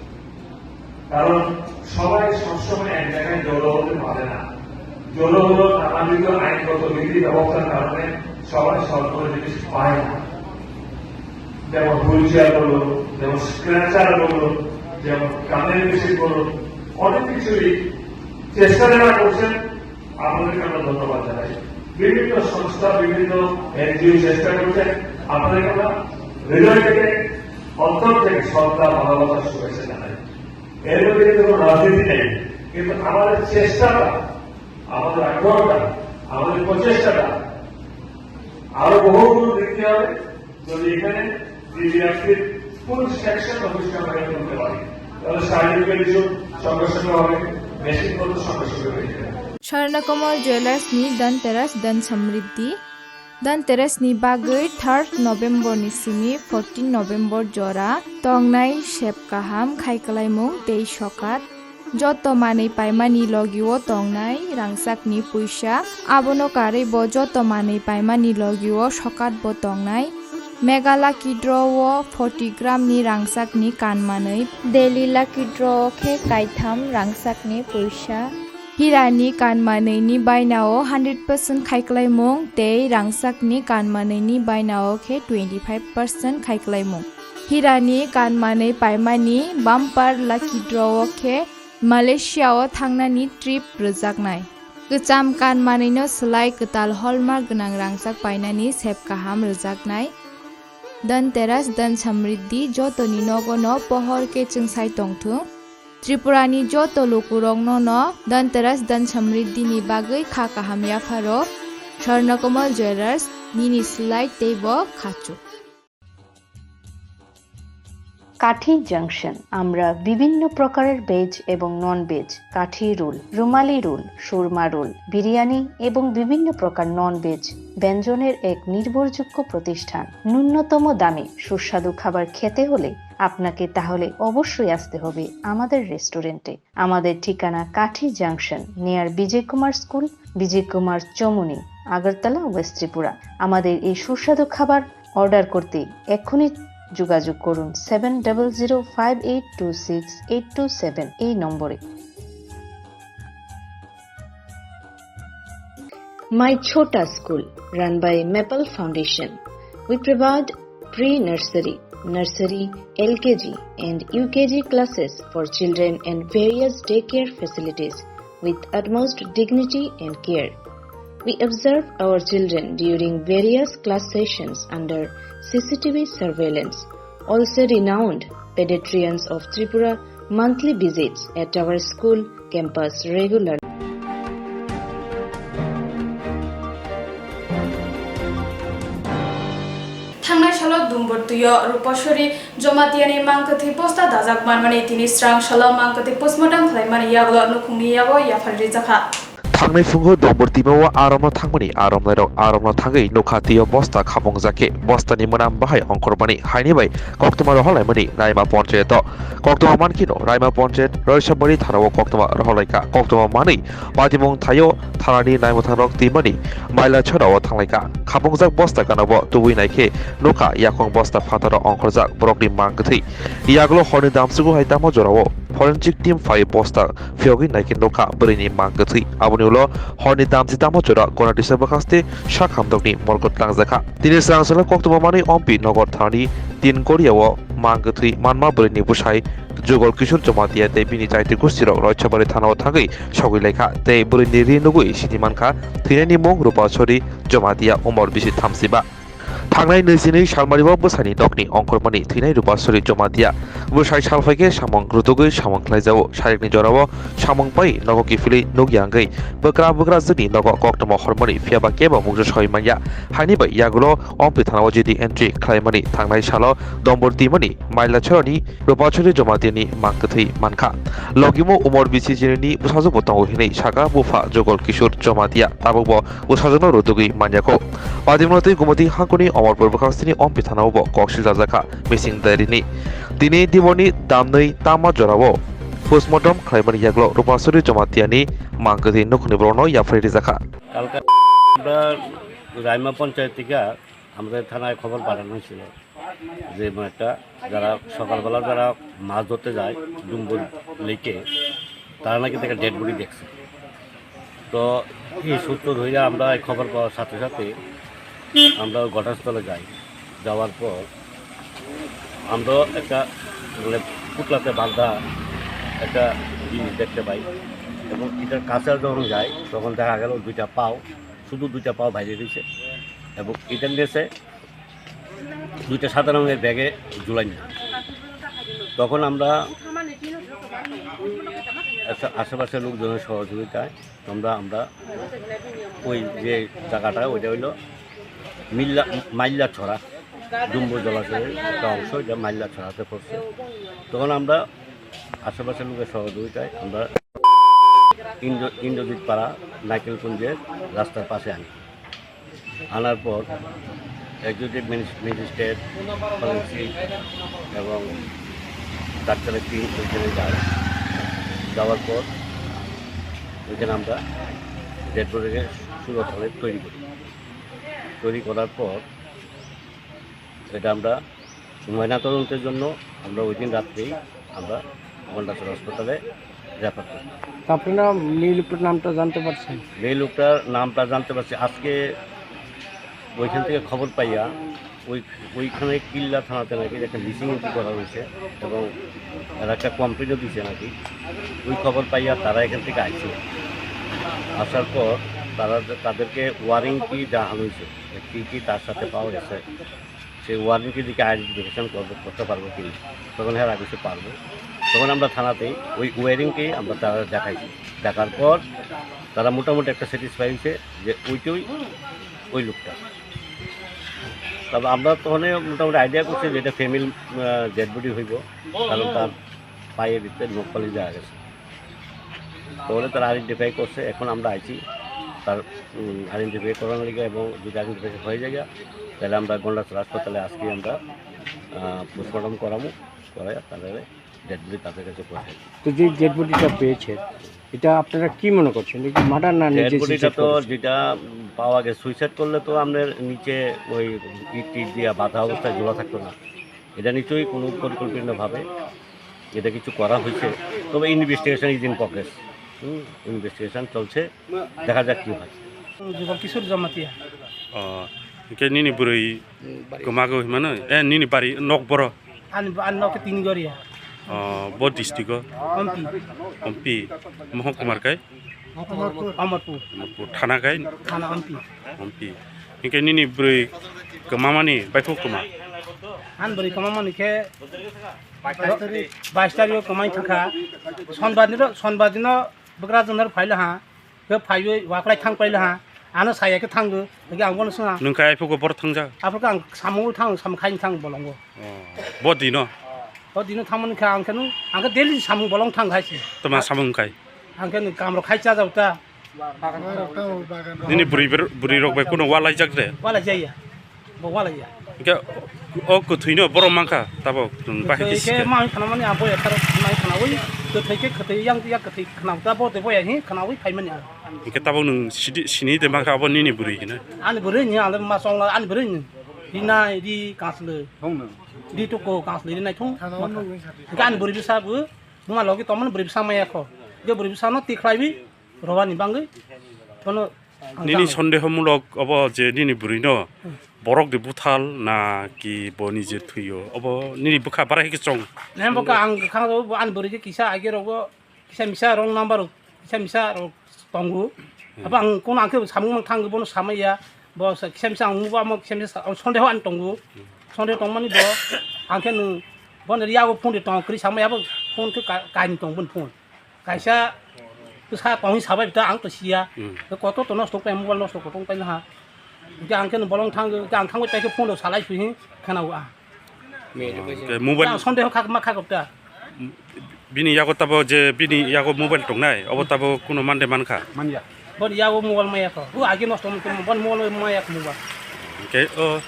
কারণ সবাই সবসময় এক জায়গায় জড়ো হতে পারে না। জড়ো হলো নানাবিধ আইনগত বিধি ব্যবস্থার কারণে সবাই সব কোনো জিনিস পায় না। যেমন হুইল চেয়ার বলুন, যেমন স্ট্রেচার বলুন, যেমন কানের মেশিন বলুন, অনেক কিছুই চেষ্টা যারা করছেন, আপনাদেরকে আমরা ধন্যবাদ জানাই। বিভিন্ন সংস্থা, বিভিন্ন এনজিও চেষ্টা করছেন, আপনাদেরকে আমরা হৃদয় থেকে, অন্তর থেকে শ্রদ্ধা, ভালোবাসা, শুভেচ্ছা জানাই। এর মধ্যে কিন্তু কোনো রাজনীতি নেই, কিন্তু আমাদের চেষ্টাটা, আমাদের আগ্রহটা, আমাদের প্রচেষ্টাটা আরো বহু গুণ বৃদ্ধি হবে। যদি এখানে ডিডিআরসির ফুল সেকশন অফিসটা আমরা এখানে তুলতে পারি, তাহলে সার্টিফিকেট ইস্যু সঙ্গে সঙ্গে হবে, মেশিন পত্র সঙ্গে সঙ্গে হয়ে যাবে। Swarnakamal jewellers ni Dhanteras Dhan Samriddhi. Dhanteras ni bagwi third November ni simi fourteen November jora tongnai sep kaham khai kwlaimung tei sokat. Joto manwi paimani logio tongnai rangchakni puisa, abono karwi bo joto manwi paimani logio sokatbo tongnai. Mega Lucky Draw o forty gram ni rangchakni kan manwi, Daily Lucky Draw o khe kaitham rangchakni puisa. Hirani kan manwini bainao hundred percent khaiklaimung tei rangchakni kan manwini bainao khe twenty five percent khaiklaimung. Hirani kan manwi paimani bumper lucky draw o khe Malaysia o thangnani trip rwjaknai. Kwcham kan manwino swlai kwtal hallmark gwnang rangchak painani sep kaham rwjaknai. Dhanteras Dhan Samriddhi jotoni nogono pohor khe chwngsai tongthung. Tripurani joto lukurokno no Dhanteras Dhan Samriddhi ni bagwi kha kaham yapharo. Swarnakomal Jewellers, nini swlai teibo khachuk. কাঠি জাংশন। আমরা বিভিন্ন প্রকারের ভেজ এবং non veg, কাঠি রোল, রুমালি রোল, সুরমা রোল, বিরিয়ানি এবং বিভিন্ন প্রকার non veg ব্যঞ্জনের এক নির্ভরযোগ্য প্রতিষ্ঠান। ন্যূনতম দামে সুস্বাদু খাবার খেতে হলে আপনাকে তাহলে অবশ্যই আসতে হবে আমাদের রেস্টুরেন্টে। আমাদের ঠিকানা Kathi junction, near Bijoy Kumar school, Bijoy Kumar Chamuni, Agartala, west Tripura. আমাদের এই সুস্বাদু খাবার অর্ডার করতে এক্ষুনি যোগাযোগ করুন seven double zero five eight two six eight two seven এই নম্বরে। My Chhota School, run by Maple Foundation. We provide pre-nursery, nursery, L K G and U K G classes for children and various daycare facilities with utmost dignity and care. We observe our children during various class sessions under C C T V surveillance. Also renowned pediatricians of Tripura monthly visits at our school campus regularly. Thangnai salo Dumbur tuyo Rupasori Jomatiani mangkwthwi bosta dajak manmani tini srang salo mangkwthwi postmortem khlaimani yagulo nukhungni yago yaphar rijakha. Thangnai phungo Dumbur timo aromno thangmani aromnairok aromno thangwi nukha tio bosta khapungjak khe bostani mwnam bahai ongkhormani haini bai koktwma rohorlaimani Raima Ponchayato. Koktwma mankhino Raima Ponchayat Roisabari thanao koktwma rohorlaikha. Koktwma manwi patimung thaio thanani naimwthangrok twimani maila chorao thanglaikha. Khapungjak bosta ganabo tubui naikhe nukha yakhung bosta phataro ongkhorjak borokni mangkwthwi. Yagulo horni damsugo hai tamo jorao forensic team phai bosta phiyogwi naikhe nukha bwrwini mangkwthwi. Aboni ulo horni damchi tamo jora Gonatisa bwkhaste sak hamdokni morgot langjakha. Tini srang srang koktwma manwi Ompi Nogor thanani tin Korea o mangkwthwi manma bwrwini bwsai Jugol Kishore Jamatia tei bini jaiti gustirok Roisabari thanao thangwi sogwi laikha tei bwrwini ri nugwi sini mankha thwinaini mung Rupasori Jamatia umor bisi thamsiba. Thangnai naisinwi salmario bwsaini nokni ongkhormani thwinai Rupasori Jamatia bwsai salphaikhe samung rutugwi samung khlaijao. Sarikni jorao samung pai nogo kiphilwi nukya wngwi bwkra bwkra jwkni nogo koktwma hormani phiyaba kebo mungsa soi manya. Haini bai yagulo Ompi thanao G D entry khlaimani thangnai salo Dombor twimani Mailachorani Rupachori Jomatiani mangkwthwi mankha. Logimo umor bisi jinini bwsajwkbo tongo hinwi sakha bupha Jogol Kishore Jomatia, tabukbo bwsajwkno rutugwi manyakho. Padimno tei Gumati hangkoni Omorpur bwkhaksini Ompi thanao bo kok siljajakha mising dairini. Tini diborni damnwi tama jorao postmortem khlaimani yagulo Rupachori Jomatiani mangkwthwi nukhungni borokno yapharwi rijakha. কালকে আমরা রাইমা পঞ্চায়েত থেকে আমাদের থানায় খবর পাঠানো হয়েছিল যে এরকম একটা, যারা সকালবেলা যারা মাছ ধরতে যায় ডুম্বুর লেকে, তারা নাকি একটা ডেড বডি দেখছে। তো এই সূত্র ধরে আমরা এই খবর পাওয়ার সাথে সাথে আমরা ঘটনাস্থলে যাই। যাওয়ার পর আমরা একটা, মানে, পুতলাতে বাঁধা একটা জিনিস দেখতে পাই এবং এটার কাছে যখন যাই, তখন দেখা গেল দুইটা পাও, শুধু দুইটা পাও বাইরে রয়েছে এবং এটার নিচে দুইটা সাদা রঙের ব্যাগে ঝুলানো। তখন আমরা আশে-, আশেপাশের লোকজনের সহযোগিতায় আমরা, আমরা ওই যে জায়গাটা, ওইটা হইলো মিল্লা-, মাইল্লা ছড়া, ডুম্বু জলাশয়ের একটা অংশ, এটা মাইল্লা ছড়াতে পড়ছে। তখন আমরা আশেপাশের লোকের সহযোগিতায় আমরা ইন্দ্র-, ইন্দ্রজিৎ পাড়া, নাইকেলকুঞ্জের রাস্তার পাশে আনি। আনার পর এক্সিকিউটিভ ম্যাজিস-, ম্যাজিস্ট্রেট, ফরেন্সিক এবং ডাক্তারের টিম ওইখানে যায়। যাওয়ার পর ওইখানে আমরা ডেড বডিকে সুরতহালে তৈরি করি। তৈরি করার পর এটা আমরা ময়নাতদন্তের জন্য আমরা ওই দিন রাত্রেই আমরা গন্ডাছড়া হাসপাতালে রেফার করি। তো আপনারা মেয়ে লোকটার নামটা জানতে পারছেন? মেয়ে লোকটার নামটা জানতে পারছি আজকে, ওইখান থেকে খবর পাইয়া ওই, ওইখানে কিল্লা থানাতে নাকি একটা মিসিং এন্ট্রি করা হয়েছে এবং এরা একটা কমপ্লেনও দিছে নাকি। ওই খবর পাইয়া তারা এখান থেকে আইছে, আসার পর তারা, তাদেরকে ওয়ারিং কি দেখানো হয়েছে, কি কি তার সাথে পাওয়া গেছে, সেই ওয়ারিংকে দিকে আইডেন্টিফিকেশন করবো, করতে পারবো কি না। তখন হ্যাঁ, রাখতে পারবো। তখন আমরা থানাতেই ওই ওয়ারিংকে আমরা তারা দেখাইছি। দেখার পর তারা মোটামুটি একটা স্যাটিসফাই হয়েছে যে ওইটাই ওই লোকটা। তবে আমরা তখন মোটামুটি আইডিয়া করছি যে এটা ফিমেল, আহ, ডেড বডি হইব, কারণ তার পায়ে ভিতরে নখ পালিশ দেওয়া গেছে। তাহলে তারা আইডেন্টিফাই করছে, এখন আমরা আইছি তার, উম, আইডেন্টিফাই করানোর লিগে, এবং যদি আইডেন্টিফাই হয়ে যায়, তাহলে আমরা গন্ডাছড়া হাসপাতালে আজকে আমরা, আহ, পোস্টমর্টম করাবো, করে তাহলে ডেড বডি তাদের কাছে পৌঁছাই। তো যে ডেড বডিটা পেয়েছে, এটা আপনারা কি মনে করছেন? এটা কি মার্ডার না ডেড নিজে বডিটা তো করে? যেটা পাওয়া গেছে, সুইসাইড করলে তো আপনার নিচে ওই ইট টিট দিয়ে বাঁধা অবস্থায় ঝোলা থাকতো না। এটা নিশ্চয়ই কোনো পরিকল্পিতভাবে এটা কিছু করা হয়েছে। তবে ইনভেস্টিগেশন ইজ ইন প্রোগ্রেস। হুম, ইনভেস্টিগেশন চলছে, দেখা যাক কি হয়। Jugol Kishore Jamatia. O, hingke nini bwrwi kwmago hinmano? Eh, nini bari nok boro? Ani, ani nok tin goria. O, bo district o? Ompi. Ompi. Mohon Kumar kai? Amarpur. Amarpur. Amarpur. Thana khai? Thana Ompi. Ompi. Hinkhe nini bwrwi kwmamani baiphu kwma? Ani bwrwi kwmamani khe bais tarik o kwmai thangkha. Sonbar dino, sonbar dino bwkrajwkno phailaha. Khe phaiwi waklai thang pailaha. Ano saya khe thango. Hinkhe ang bono swnga. Nwng khai aphuru borok thangjak? Aphuru ang samung thang, samung khai thang bolongo. Oh. Bo dino? Bo dino thangmani khe ang khe nung, ang khe daily samung bolong thang khai se. Tama samung khai? Ang khe nung kamrok khai chajak ta. Nini bwrwi ber-, bwrwi rok bai kuno walaijak de? Walaijaya. Bo walaiya. Hinkhe o kwthwino borok mankha tabok, bahai khe sikhe. Mai khna mani abo ya thar mai khna wi kwthwi khe kwthwi yang ya kwthwi khna ta bo de bo ya hi khna wi phai mani ang. Hinkhe tabok nwng sidi, sini de mankha abo nini bwrwi hino? Ani bwrwi ni ang ma chong la ani bwrwi ni. Ri nai ri kaslwi. Thung nwng. Ri to ko kaslwi ri nai thung. Thana o nwng sadi. Hinkhe ani bwrwi bwsa bo buma logi tongmani bwrwi bwsa maya kho. Je bwrwi bwsa no tikhlai wi robani bangwi. Bono Nini sondeho mulok obo je nini bwrwino borok de buthal na ki bo nije thwiyo, obo nini bwkha bara khe chong? Ne bwkha ang khang rw bo ani bwrwi khe kisa age rogo kisa misa wrong number rok kisa misa rok tongo. Abo ang kono ang khe samung mang thang bono samaya bo kisa misa ang mubo amo kisa misa sondeho ani tongo. Sondeho tongmani bo ang khe nwng bono yago phone de tong kri samaya bo phone khe ka-, kaini tong bono phone. Kaisa bwsa tongwi sabai ta ang to siya. Hmm. Kotor to nosto pai mobile nosto kotor pai ha. Hinkhe ang khe bolong thang, hinkhe ang thangwi paikhe phone rok salai sui khana wa. Hwnkhe mobile. Ang sondeho khak ma khak ta. Bini yago tabo je bini yago mobile tongnai, obo tabo kuno mande mankha. Manya. Bon yago mobile maya ko. U agi nosto mon mobile maya ko mobile. Hwnkhe o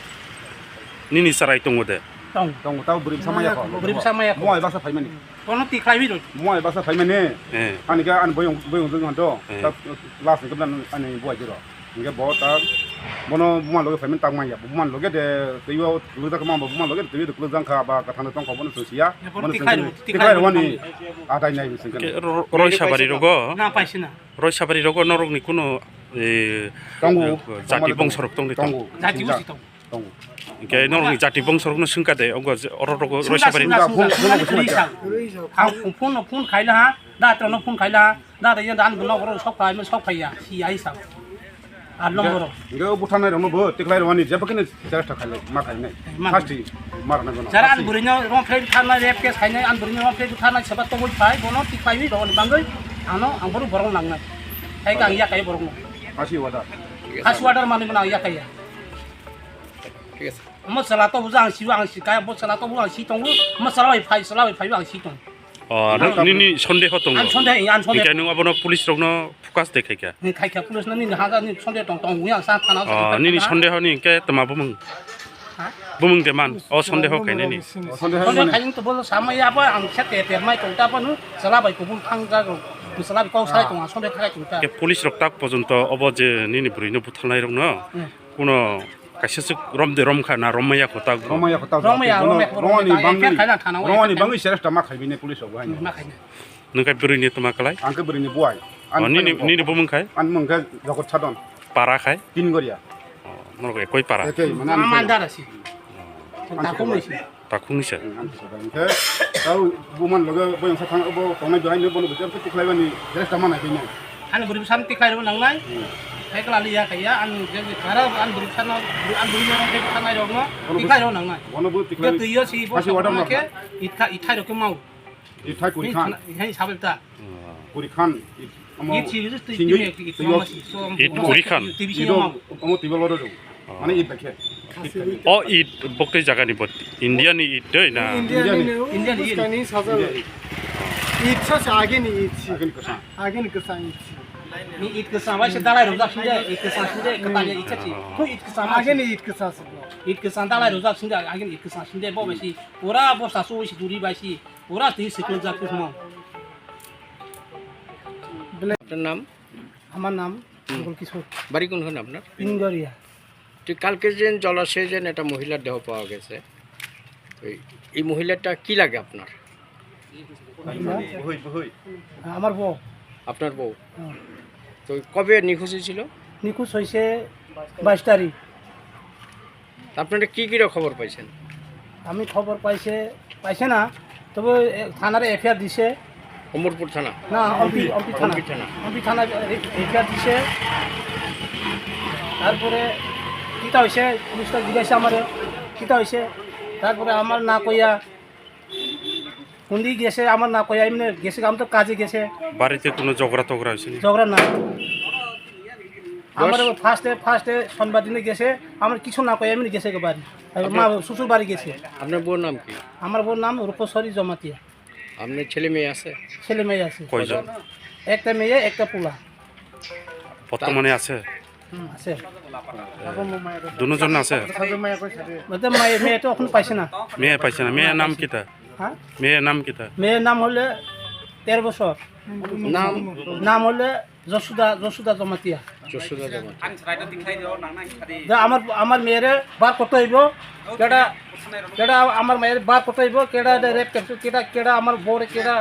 nini sarai tongo de. Tong. Tong tabo bwrwi bwsa maya ko. Bwrwi bwsa maya ko. Mobile basa phaimani. Kono tikhlai bi rw. Mui basa phaimani. Eh. Ani khe ani boyong boyong jong hanto. Eh. Ta last ni kebla ani buai jiro. Hingke bo ta bono buma loge phaimani tak manya. Buma loge de teibo lojak ma buma loge de teibo lojak kha ba kathang tong kha bono sosiya. Bono tikhlai rw, tikhlai rwani. Adai nai bising. Ke ro-, roi sabari rogo. Na paisina. Roi sabari rogo norok ni kuno, eh, tongo. Jati bongso rok tong de tong. Tongo. Jati busi tong. Tongo. Hingke norokni jati bongsorokno swngkha de, ogo je, oro rogo roisa bari. Swngkha, swngkha, swngkha, swngkha. Ang phone no phone khaila ha, da tro no phone khaila ha, da da yan da an nok ro sok khai, sok khaiya, si ai sa. Ar nombor. Hingke o buthanai rokno bo tiklai rwani jeba kene chesta khailai, ma khainai. Ma. Sasti mar na gono. Jara an buri no rom phai thanai rep ke khainai, an buri no rom phai thanai seba to boi phai, bono tiklai wi rwani bangoi, ano ang boru borong nangnai. Khai ka ang ya kai borong no. Hasi wada. Hasi wada mani bono ang ya kai ya. Thik ase. Omo chwla to bujo ang sio, ang si kaya, bo chwla to bujo ang si tongo, omo chwla bai phai, chwla bai phai ang si tongo. Oh, nini sondeho tongo? Ang sondeho, ang sondeho. Hingke nwng abono police rokno focus de khaikha? Ni khaikha police no nini haga ni sondeho tong tong, ang sa thana. Oh, nini sondeho ni hingke tama bumung? Ha? Bumung de man, o sondeho khainani. Sondeho khainani to bolo sama ya bo ang khe te te mai tong ta bono chwla bai kubun thang jago. Chwla bai kok sai tong, ang sondeho khai tong ta. Ke police rok tak pojonto obo je nini bwrwi no buthalnai rokno. Hmm. Kuno kaisa swk romde romkha na rommaya kho ta? Rommaya kho ta. Rommaya, bono rommaya, rongoni rommaya, bangwi, khaina thana, rongoni bangwi seresta ma khaibini police rok hai. Ma khaina. Nwng khe bwrwini tma kwlai? Ang khe bwrwini buai. Oh, nini, nini bumung khai? Ani mung khe Jagat Sadon. Para khai? Tin Goria. Oh, norok ekoi para? Ekoi, mane ani mandar asi. Takhumni si. Takhumni se. Ang kisa bang khe, tau buman loge boyang sa thang, bo tongnai duai ni bono bichar khe tikhlai bani, dress tama nai khe nai. Ani bwrwi bwsano tikhlai rw nangnai. Hmm. Hai kala liya kaiya, ani je je khara, ani bwrwi bwsano, ani bwrwi bwsano tikhlai rw nangnai. Bono bo tikhlai. Twi yo si bo hasi water ma khe, itha, ithai rw khe mau. Ithai kuri khan. Ithai sabai ta. Kuri khan, it, amo, it si, it singwi, it, it, singwi, it, it, it kuri khan. It, it, it, amo table order rw. Mane it bai khe. O it bokte jaga ni bot, India ni it doi na? India ni, India ni, India ni it. India ni it. It sa sa age ni it si. Age ni kwsa. Age ni kwsa it si. Ni it kwsa bai se dalai rok jak sinde, it kwsa sinde, kwtal ya it sa si. Ko it kwsa ma age ni it kwsa si. It kwsa dalai rok jak sinde, age ni it kwsa sinde, bo bai si. Pura bosta so si duri bai si. Pura twi sikul jak kusmo. আপনার নাম? আমার নাম হুম। মুকুল কিশোর। বাড়ি কোনখানে আপনার? পিঙ্গরিয়া। তো কালকে যে জলাশয়ে যে একটা মহিলার দেহ পাওয়া গেছে, তো এই, এই মহিলাটা কি লাগে আপনার? আমার বউ। আপনার বউ? হ্যাঁ। তো কবে নিখোঁজ হয়েছিল? নিখোঁজ হয়েছে বাইশ তারিখ। আপনারা কি কি খবর পাইছেন? আমি খবর পাইছে, পাইছে না, তবে এ, থানারে এফআইআর দিছে। অমরপুর থানা। না, অম্পি, অম্পি থানা। অম্পি থানা। অম্পি থানা রে-, রেফার দিছে। তারপরে কিতা হইছে, পুলিশটা জিজ্ঞাসা আমারে, কিতা হইছে? তারপরে আমার না কইয়া, কোনদিকে গেছে, আমার না কইয়া, এমনি গেছে, আমি তো কাজে গেছে। বাড়িতে কোনো ঝগড়া টগড়া হয়েছে নি? ঝগড়া না। আমার ফার্স্টে, ফার্স্টে শনিবার দিনে গেছে, আমার কিছু না কইয়া, এমনি গেছে গো বাড়ি। আর আপনার মা শ্বশুর বাড়ি গেছে। আপনার বউর নাম কি? আমার বউর নাম রূপেশ্বরী জমাতিয়া। আপনার ছেলে মেয়ে আছে? ছেলে মেয়ে আছে। কয়জন? একটা মেয়ে, একটা পোলা। বর্তমানে আছে? হুম, আছে। দুজন আছে? বলতে মেয়ে, মেয়ে তো এখন পাইছে না। মেয়ে পাইছে না। মেয়ের নাম কিতা? হ্যাঁ? মেয়ের নাম কিতা? মেয়ের নাম হলে তেরো বছর। নাম? নাম হলে যশোদা, যশোদা জমাতিয়া। যশোদা জমাতিয়া। দা আমার, আমার মেয়েরে বার করতে হইব। কেডা, কেডা আমার মেয়েরে বার করতে হইব। কেডা এটা রেপ করছে, কেডা, কেডা আমার বউরে, কেডা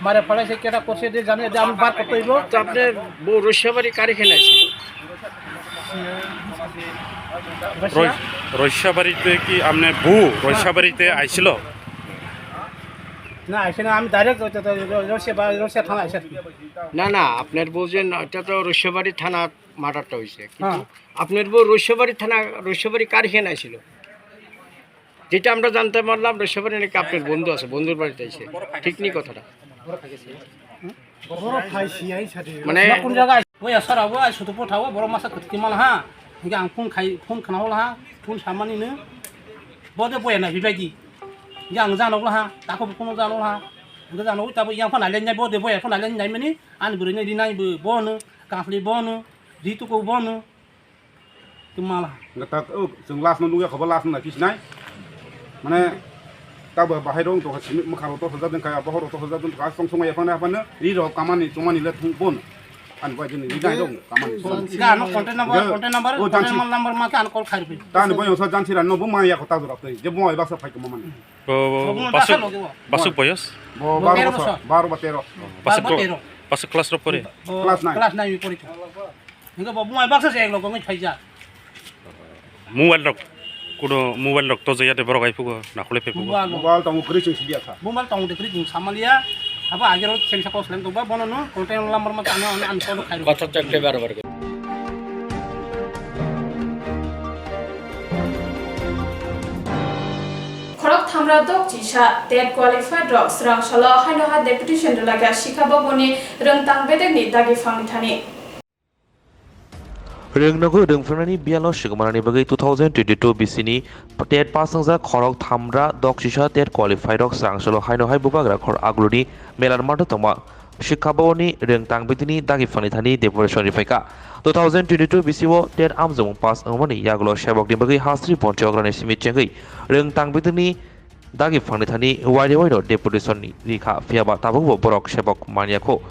মারে ফালাইছে, কেডা করছে, এটা জানে, এটা আমি বার করতে হইব। তো আপনার বউ রৈশাবাড়ি কার এখানে আছে? রৈশাবাড়িতে কি আপনার বউ রৈশাবাড়িতে আইছিল? না, আইছে না, আমি ডাইরেক্ট রৈশাবাড়ি, রৈশা থানা আইছে। না, না, আপনার বউ যে না, এটা তো রৈশাবাড়ি থানা মার্ডারটা হইছে। কিন্তু হ্যাঁ। আপনার বউ রৈশাবাড়ি থানা, রৈশাবাড়ি কার এখানে আইছিল? যেটা আমরা জানতে পারলাম, রৈশাবাড়ি নাকি আপনার বন্ধু আছে, বন্ধুর বাড়িতে আইছে। ঠিক নি কথাটা? বড় খাইছি, আই সাথে। মানে কোন জায়গায়? ওই আসর আবো, আই শুধু পঠাবো, বড় মাসা কত কি মাল হ্যাঁ? Hingke ang phone khai, phone khna hol ha, phone samani no. Bo de boya na bibagi. Hingke ang jano ha, tako bo kono jano ha. Hingke jano tabo yang phone alen nai bo de boya phone alen nai mani, ani bwrwi nai rinai bo, bo no, kafli bo no, ritu ko bo no. Tumala. Hingke tak, o, chwng last no nugya khobo last no nai pis nai. Mane, tabo bahai rong to simi mokha ro to sajak den kaya, bohor ro to sajak den kaya, song song ya phone ya phone, ri ro kamani, chumani le thung bon. Ani bai jeni ri dai dong, kamani. Ga no contact number, contact number, contact number ma ka an call khai ri. Tani bai osa jansi ran no bo ma ya khota dura tei. Je bo ai baksa phai kama mani. Bo, bo, bo, basuk, basuk boyos? Bo baro bosor, baro ba tero. Basuk class ro pore? Class nine. Class nine pore. Hingke bo bumai baksa se eklogo wngwi phaijak. Mobile rok, kuno mobile rok tojak ya de borok ai phugo, nakhole phe phugo. Mobile tongo kwrwi chwng sidi asa. Mobile tongo de kwrwi chwng samaliya. Abo age rok chengsa kok seleng tongba, bono no contact number ma tano, ano, ano, ano, khairo. Kotha chakte bar bar. Khorok thamra dok chisa tet qualified rok srang salo haino ha deputation rwlakha Sikha Bhavan ni rwngtang bedek ni dagi phangni thani. Rwngnogwi rwngphrwngnani biyalo swkangmarani bagwi two thousand twenty-two bisini tet pass wngjak khorok thamra dok chisa tet qualified rok srang salo haino hai bubagra khor aguluni melar matho tongma Sikha Bhavanni rwngtang bidini dagi phani thani deputation ripaikha. Two thousand twenty-two bisio tet amjomung pass wngmani yagulo sebokni bagwi hastri borti ograni simi chengwi rwngtang bidini dagi phangni thani wairwi waino deputation ni rikha, phiyaba tabukbo borok sebok manyakho.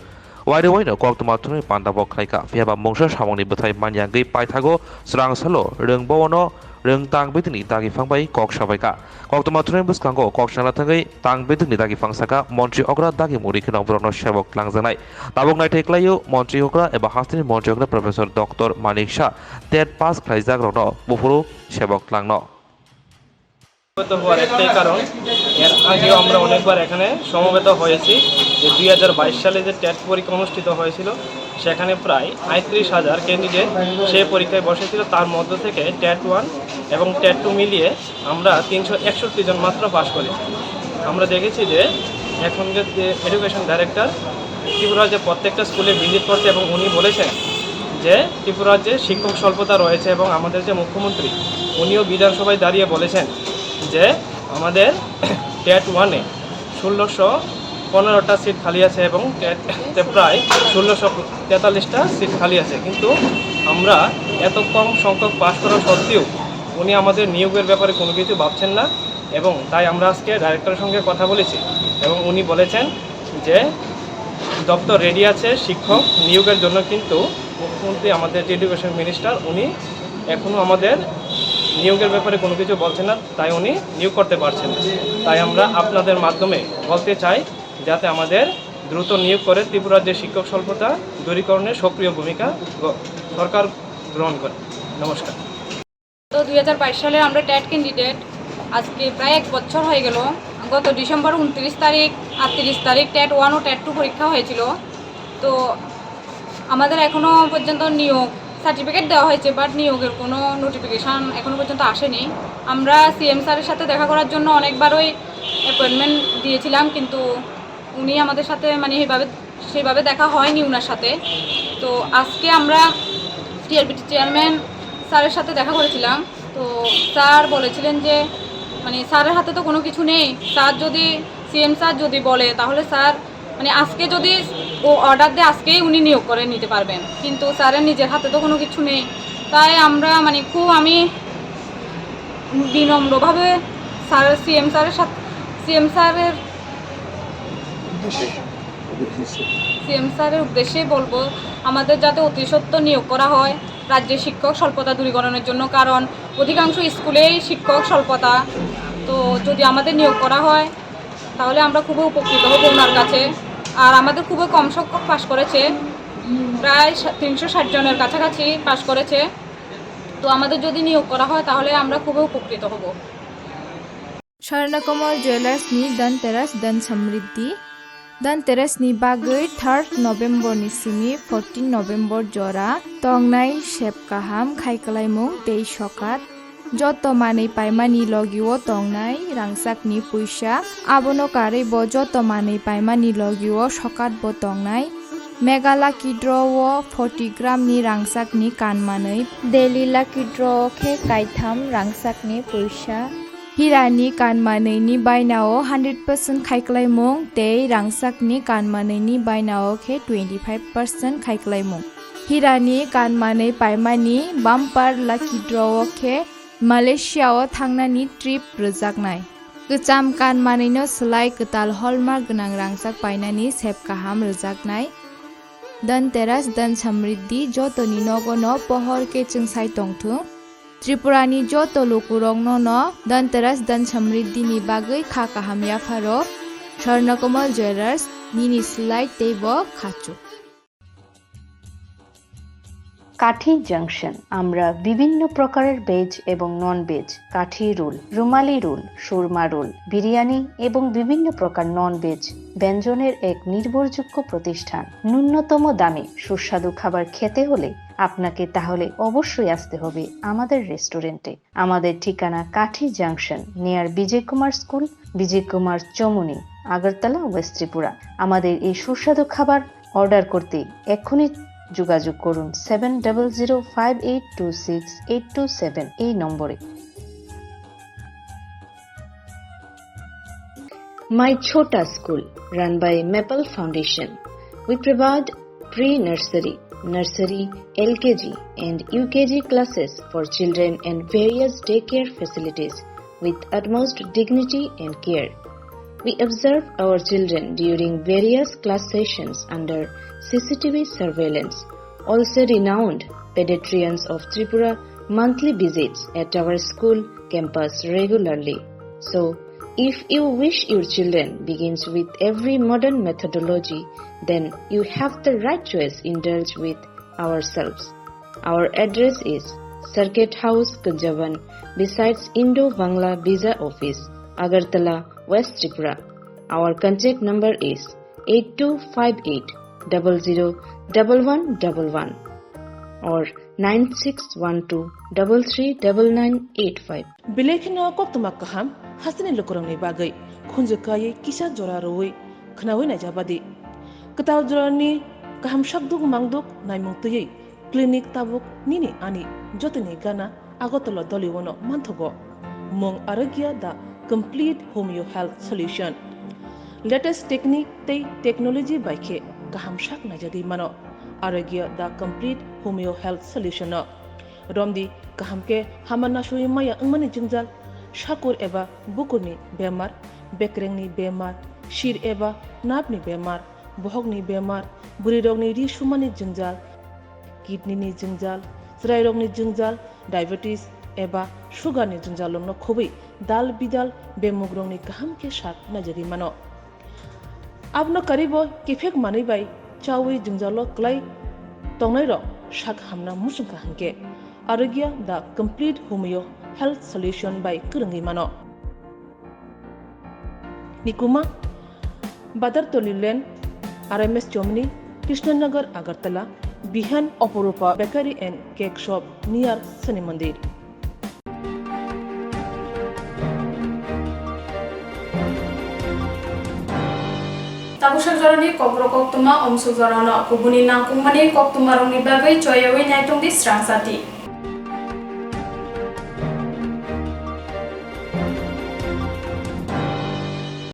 Wairwi waino koktwma thwnwi panda bo khlaikha, phiyaba mungsa samungni bwthai manyangwi paithago srang salo rwngbo ono rwngtang bidini dagi phangbai kok sabaikha. Koktwma thwnwi bwskango kok sana thangwi tang bidini dagi phangsakha montri okra dagi muri kheno borokno sebok langjaknai. Tabuk naithai klaio montri okra eba hasteni montri okra Professor Doctor Manik Shah tet pass khlaijakrokno buphuru sebok langno. সমবেত হওয়ার একটাই কারণ, এর আগেও আমরা অনেকবার এখানে সমবেত হয়েছি যে দুই হাজার বাইশ সালে যে টেট পরীক্ষা অনুষ্ঠিত হয়েছিল, সেখানে প্রায় আটত্রিশ হাজার ক্যান্ডিডেট সে পরীক্ষায় বসেছিল। তার মধ্য থেকে টেট ওয়ান এবং টেট টু মিলিয়ে আমরা তিনশো একষট্টি জন মাত্র পাশ করেছি। আমরা দেখেছি যে এখনকার যে এডুকেশন ডাইরেক্টর ত্রিপুরা রাজ্যে প্রত্যেকটা স্কুলে ভিজিট করতে, এবং উনি বলেছেন যে ত্রিপুরা রাজ্যে শিক্ষক স্বল্পতা রয়েছে এবং আমাদের যে মুখ্যমন্ত্রী, উনিও বিধানসভায় দাঁড়িয়ে বলেছেন যে আমাদের টেট ওয়ানে ষোলোশো পনেরোটা সিট খালি আছে এবং টেট প্রায় ষোলোশো তেতাল্লিশটা সিট খালি আছে। কিন্তু আমরা এত কম সংখ্যক পাশ করা সত্ত্বেও উনি আমাদের নিয়োগের ব্যাপারে কোনো কিছু ভাবছেন না, এবং তাই আমরা আজকে ডাইরেক্টরের সঙ্গে কথা বলেছি এবং উনি বলেছেন যে দপ্তর রেডি আছে শিক্ষক নিয়োগের জন্য, কিন্তু মুখ্যমন্ত্রী, আমাদের যে এডুকেশন মিনিস্টার, উনি এখনও আমাদের নিয়োগের ব্যাপারে কোনো কিছু বলছেন না, তাই উনি নিয়োগ করতে পারছেন না। তাই আমরা আপনাদের মাধ্যমে বলতে চাই যাতে আমাদের দ্রুত নিয়োগ করে ত্রিপুরার যে শিক্ষক স্বল্পতা দূরীকরণে সক্রিয় ভূমিকা গ-, সরকার গ্রহণ করে। নমস্কার। তো দুই হাজার বাইশ সালে আমরা টেট ক্যান্ডিডেট, আজকে প্রায় এক বছর হয়ে গেল। গত ডিসেম্বর ঊনত্রিশ তারিখ, আটত্রিশ তারিখ টেট ওয়ান ও টেট টু পরীক্ষা হয়েছিল। তো আমাদের এখনো পর্যন্ত নিয়োগ সার্টিফিকেট দেওয়া হয়েছে, বাট নিয়োগের কোনো নোটিফিকেশন এখনো পর্যন্ত আসেনি। আমরা সিএম স্যারের সাথে দেখা করার জন্য অনেকবারই অ্যাপয়েন্টমেন্ট দিয়েছিলাম, কিন্তু উনি আমাদের সাথে, মানে, এইভাবে, সেইভাবে দেখা হয়নি ওনার সাথে। তো আজকে আমরা টিআরবিটি চেয়ারম্যান স্যারের সাথে দেখা করেছিলাম। তো স্যার বলেছিলেন যে, মানে, স্যারের হাতে তো কোনো কিছু নেই। স্যার যদি, সিএম স্যার যদি বলে, তাহলে স্যার, মানে, আজকে যদি ও অর্ডার দেয়, আজকেই উনি নিয়োগ করে নিতে পারবেন, কিন্তু স্যারের নিজের হাতে তো কোনো কিছু নেই। তাই আমরা, মানে, খুব, আমি বিনম্রভাবে স্যার, সিএম স্যারের সাথে, সিএম স্যারের সিএম স্যারের উদ্দেশ্যে বলবো, আমাদের যাতে অতি সত্বর নিয়োগ করা হয় রাজ্যে শিক্ষক স্বল্পতা দূরীকরণের জন্য, কারণ অধিকাংশ স্কুলেই শিক্ষক স্বল্পতা। তো যদি আমাদের নিয়োগ করা হয়, তাহলে আমরা খুবই উপকৃত হব ওনার কাছে। আর আমাদের খুবই কম সংখ্যক পাশ করেছে, প্রায় সা-, তিনশো ষাট জনের কাছাকাছি পাশ করেছে। তো আমাদের যদি নিয়োগ করা হয়, তাহলে আমরা খুবই উপকৃত হব। Swarnakomal Jewellers ni Dhanteras Dhan Samriddhi. Dhanteras ni bagwi third November ni simi fourteen November jora tongnai sep kaham khai kwlaimung tei sokat. Joto manwi paimani logio tongnai rangchakni puisa, abono karwi bo joto manwi paimani logio sokat bo tongnai. Mega Lucky Draw o forty gram ni rangchakni kan manwi, Daily Lucky Draw o khe kaitham rangchakni puisa. Hirani kan manwini bainao hundred percent khaiklaimung tei rangchakni kan manwini bainao khe twenty five percent khaiklaimung. Hirani kan manwi paimani bumper lucky draw o khe Malaysia o thangnani trip rwjaknai. Kwcham kan manwino swlai kwtal hallmark gwnang rangchak painani sep kaham rwjaknai. Dhanteras Dhan Samriddhi jotoni nogono pohor khe chwngsai tongthung. Tripurani joto lukurokno no Dhanteras Dhan Samriddhi ni bagwi kha kaham yapharo. Swarnakomal Jewellers, nini swlai teibo khachuk. কাঠি জাংশন। আমরা বিভিন্ন প্রকারের ভেজ এবং non veg, কাঠি রোল, রুমালি রোল, সুরমা রোল, বিরিয়ানি এবং বিভিন্ন প্রকার non veg ব্যঞ্জনের এক নির্ভরযোগ্য প্রতিষ্ঠান। ন্যূনতম দামে সুস্বাদু খাবার খেতে হলে আপনাকে তাহলে অবশ্যই আসতে হবে আমাদের রেস্টুরেন্টে। আমাদের ঠিকানা Kathi junction, near Bijoy Kumar school, Bijoy Kumar Chamuni, Agartala, west Tripura. আমাদের এই সুস্বাদু খাবার অর্ডার করতে এক্ষুনি যোগাযোগ করুন seven double zero five eight two six eight two seven এই নম্বরে। My Chhota School, run by Maple Foundation. We provide pre-nursery, nursery, L K G and U K G classes for children and various daycare facilities with utmost dignity and care. We observe our children during various class sessions under C C T V surveillance. Also renowned pediatricians of Tripura monthly visits at our school campus regularly. So, if you wish your children begins with every modern methodology, then you have the right choice. Indulge with ourselves. Our address is Circuit House, Kunjaban, besides Indo-Bangla Visa Office, Agartala, West Tripura. Our contact number is eight two five eight double zero double one double one or nine six one two double three double nine eight five. Belai kheno koktwma kaham hasteni lukurokni bagwi khunju kaiwi kisa jora rwui khwnaui naijabadi. Kwtal jorani kaham sakduk mangduk naimung twiwi clinic tabuk nini ani jotoni gana Agartala Doliwono manthogo. Mung Arogya the complete homeo health solution. Latest technique tei technology bai khe kaham sak naijagwi mano Arogya the complete homeo health solution no. Romdi kaham khe hama nasui maya wngmani jwngjal, sakur eba bukurni bemar, bekrengni bemar, sir eba napni bemar, bohokni bemar, bwrwirokni ri sumani jwngjal, kidney ni jwngjal, chwrairokni jwngjal, diabetes eba sugar ni jwngjalrokno khobwi dal bidal bemugrokni kaham khe sak naijagwi mano. Abono karwibo kiphek manwi bai chaui jwngjalo kwlai tongnairok sak hamna muchungkha hinkhe Arogya the complete homeo health solution bai kwrwngwi mano. Nikuma, Badartoli Lane, R M S Chomni, Krishnanagar, Agartala, Bihan Oporupa Bakery and Cake Shop near Shani Mandir. Tabuk sokjorani kokborok koktwma omsok jorano kubuni nangkukmani koktwmarokni bagwi choyawi naitongdi srang sati.